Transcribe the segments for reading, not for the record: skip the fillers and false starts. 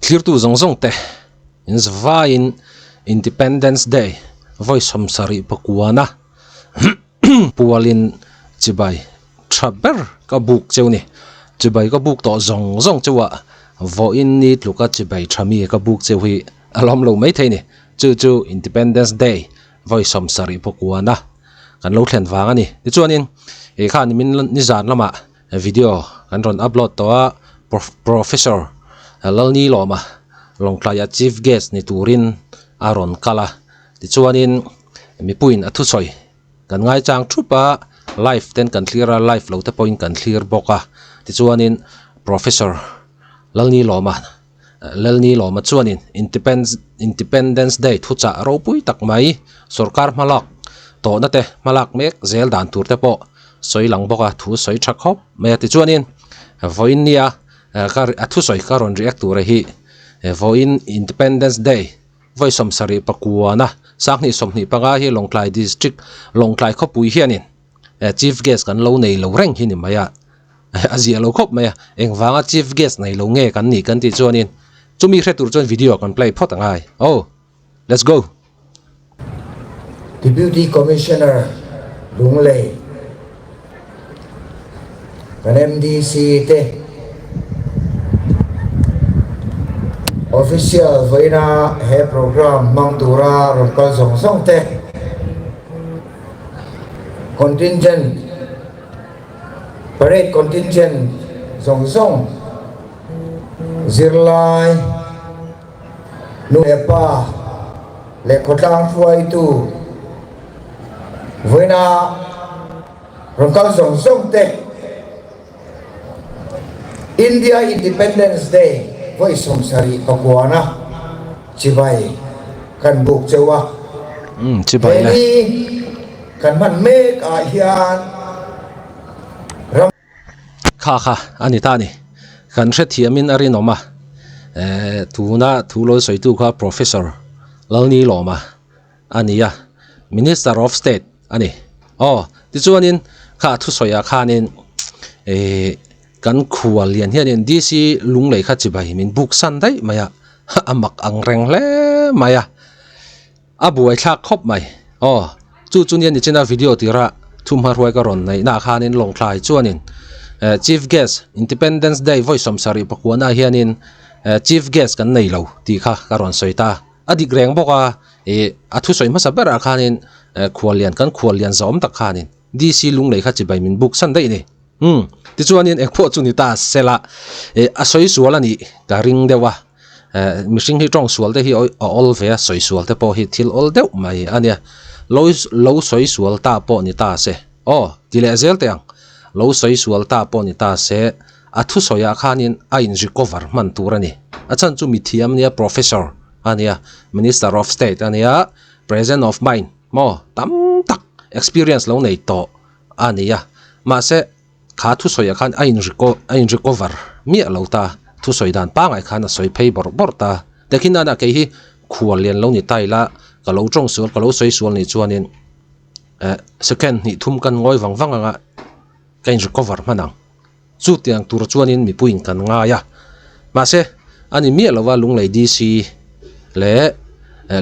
Thlirtu zawng zawng te in zavaiin Independence Day vawi sawmsarih pakuana pualin chibai tha ber ka buk cheu ni. Chibai ka buk tawh zawng zawng cheuah vawiin ni tluka chibai tha mi ka buk cheu hi a lawm lo maithei ni. Chu chu Independence Day vawi sawmsarih pakuana kan lo thlen vang a ni. Tichuanin ih khan min nizan lamah video kan rawn upload tawh a Professor Lalnilawma Lawngtlaia Chief Guest ni turin a rawn kal a tichuanin mipuiin a thusawi kan ngaichang thup a live ten kan thlir a live lo te pawhin kan thlir bawk a tichuanin Professor Lalnilawma Lalnilawma chuanin Independence Day thuchah ropui tak mai sorkar hmalak tawhna te hmalak mek zel dan tur te pawh sawi lang bawk a thu sawi tha khawp mai a tichuanin vawiin nia ka a thusawi ka rawn react tur hi vawiin Independence Day vawi sawmsarih pakuana sanghnih sawmhnih panga hi Lawngtlai District Lawngtlai khawpui hianin Chief Guest kan lo nei lo reng hi ni mai a. A ziah lo khawp mai a, engvanga chief guest nei lo nge kan nih kan tih chuanin chumi hre tur chuan video kan play phawt angai. Oh! Let's go! Deputy Commissioner Lunglei kan MDC te Official vawiina he programme hmang tura rawn kal zawng zawng te Contingent Parade contingent zawng zawng, zirlai, nu leh pa leh khawtlang hruaitu vawiina rawn kal zawng zawng te India Independence Day vawi sawmsarih pakuana chibai kan buk cheu a. Chibai le. He ni kan hman mek ah hian ram. Kha kha a ni ta a ni. Kan hrethiamin a rinawm a. Tuna thu lo sawitu kha Professor Lalnilawma a ni a, Minister of State a ni. Aw, tichuanin kha thusawiah khanin ihh kan khual lian hianin DC Lunglei kha chibai min buk san daih mai a, a mak ang reng hle mai a, a buaithlak khawp mai. Aw, chu chu nia nichina video tira thumhma hruai ka rawn neihnaah khanin Lawngtlai chuanin Chief Guest Independence Day vawi sawmsarih pakuana hianin Chief Guest kan nei lo tih kha ka rawn sawi ta. A dik reng bawk a, ih a thusawi hmasa berah khanin khuallian kan khuallian zawm tak khanin DC Lunglei kha chibai min buk san daih a ni. Umm tichuanin engpawh chu ni ta sela ih a sawi sual a nih ka ring deuh a, eh mihring hi tawng sual te hi a awl ve a, sawi sual te pawh hi thil awl deuh mai a nia. Lo lo sawi sual ta pawh ni ta se, aw ti leh zel teh ang, lo sawi sual ta pawh ni ta se A thusawiah khanin a in recover hman tur a ni. A chhan chu mithiam a nia, Professor a nia, Minister of State a nia, Present of mind maw tam tak experience lo nei tawh a ni a. Mahse, kha thusawiah khan a in a in recover miah lo ta, thusawi dan pangngai khan a sawi phei bawrh bawrh ta. Tehkhin nana kei hi khual lian lo ni ta ila, ka lo tawng sual, ka lo sawi sual nih chuanin eh second hnih thum kan ngawi vang vang anga ka in recover hman ang. Chutiang tur chuanin mipuiin kan ngai a, mahse a ni miah lova Lunglei DC leh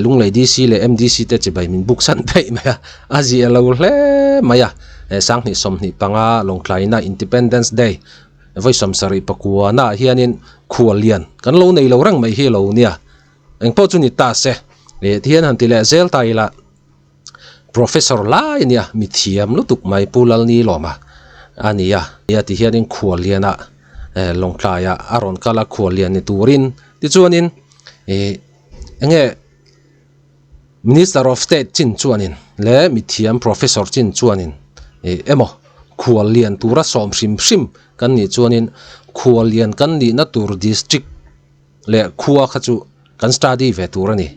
Lunglei DC leh MDC te chibai min buk san theih mai a, a zia lo hle mai a, sanghnih sawmhnih panga Lawngtlaina Independence Day vawi sawmsarih pakuana ah hianin khuallian kan lo nei lo reng mai hi lo nia, engpawh chu ni ta se, tihian han ti leh zel ta ila. Professor lai a nia, mi thiam lutuk mai Pu Lalnilawma a ni a, nia ti hianin khuallianah eh Lawngtlaiah a rawn kal a khuallian ni turin tichuanin ih enge Minister of State chin chuanin leh mi thiam Professor chin chuanin ih emaw khuallian tura sawm hrim hrim kan nih chuanin khuallian kan nihna tur district leh khua kha chu kan study ve tur a ni.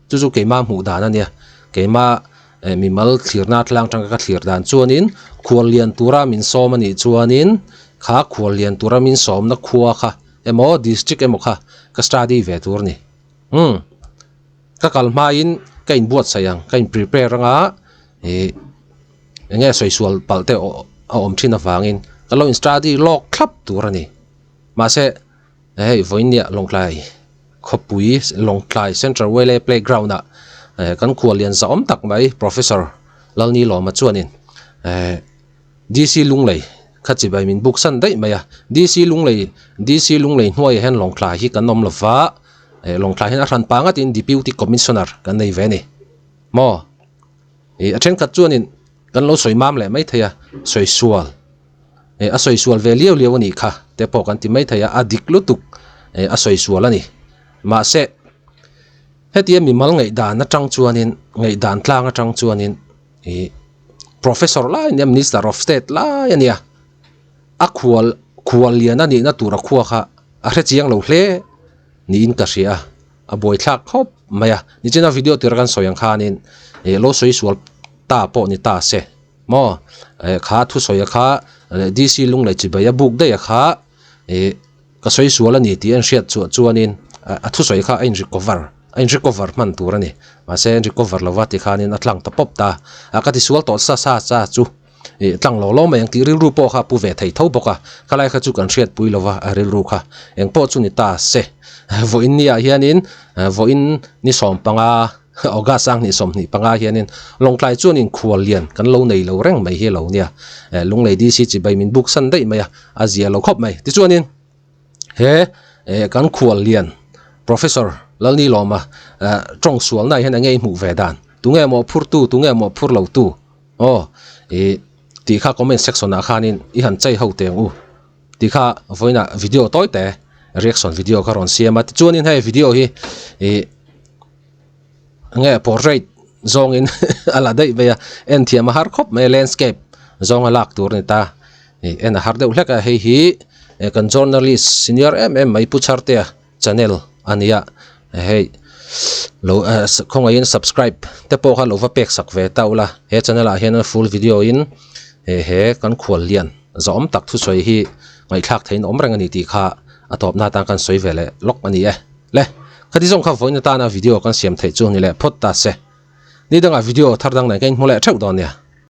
Chu chu keimah hmuh dan a nia. Keimah eh mimal thlirna tlang atanga ka thlir dan chuanin khuallian tura min sawm a nih chuanin kha khuallian tura min sawmna khua kha emaw district emaw kha ka study ve tur a ni. Umm ka kal hmain ka inbuatsaih ang ka in prepare anga ih eng nge sawi sual palh te a awm thin avangin ka lo in study lawk thlap tur a ni. Mahse. Hei vawiin nia Lawngtlai Khawpui Lawngtlai Central Wele Playground ah kan khuallian zahawm tak mai Professor Lalnilawma chuanin DC Lunglei kha chibai min buk san daih mai a, DC Lunglei DC Lunglei hnuaiah hian Lawngtlai hi kan awm lova, Lawngtlai hian a hran pa ngatin Deputy Commissioner kan nei ve a ni maw? Ih a thenkhat chuanin kan lo sawi mam leh maithei a, sawi sual ih a sawi sual ve liau liau a nih kha te pawh kan ti maithei a, a dik lutuk ih a sawi sual a ni. Mahse hetia mimal ngaihdan atang chuanin ngaihdan tlang atang chuanin ih professor lai a nia minister of state lai a nia a khual khual lian a nihna tur a khua kha a hrechiang lo hle niin ka hria a. A buaithlak khawp mai a, nichina video tir kan sawi ang khanin ih lo sawi sual ta pawh ni ta se maw eh kha thusawi a kha DC Lunglei chibai a buk daih a kha ih ka sawi sual a ni tih a inhriat chhuah chuanin a thusawi kha a in recover a in recover hman tur a ni mahse a in recover lova tikhanin a tlang ta pawp ta a ka ti sual tawh sa sa sa chu. Ih tlang lo lo mai ang tih rilru pawh kha a pu ve thei tho bawk a, khalai kha chu kan hriatpui lo va a rilru kha eng pawh chu ni ta se. Vawiin ni ah hianin vawiin ni sawmpanga August ang 25 hianin Lawngtlai chuanin khual lian kan lo nei lo reng mai hi a lo nia. Lunglei DC chibai min buk san daih mai a, a zia lo khawp mai. Tichuanin he kan khual lian Professor Lalnilawma tawng sualna ah hian eng nge i hmuh ve dan? Tunge maw phurtu, tunge maw phur lotu? Aw ih tih kha comment section ah khanin i han chei ho teng u tih kha vawiinah video tawi te reaction video kha rawn siam a tichuanin hei video hi ih nge portrait zawngin a la daih mai a en thiam a har khawp mai a landscape zawnga lak tur a ni ta ih en a har deuh hlek a hei hi kan journalist senior em em mai Pu Chhartea channel a nia hei lo khawngaihin subscribe te pawh kha lo va pek sak ve ta ula he channel ah hian full video in he kan khual lian zawm tak thusawi hi ngaihthlak theihin awm reng a ni tih kha a tawpna atan kan sawi ve leh lawk a ni e le khati zawng kha vawiin atana video kan siam theih chu ni leh phawt ta se ni dangah video thar dang nen ka inhmu leh theuh dawn nia.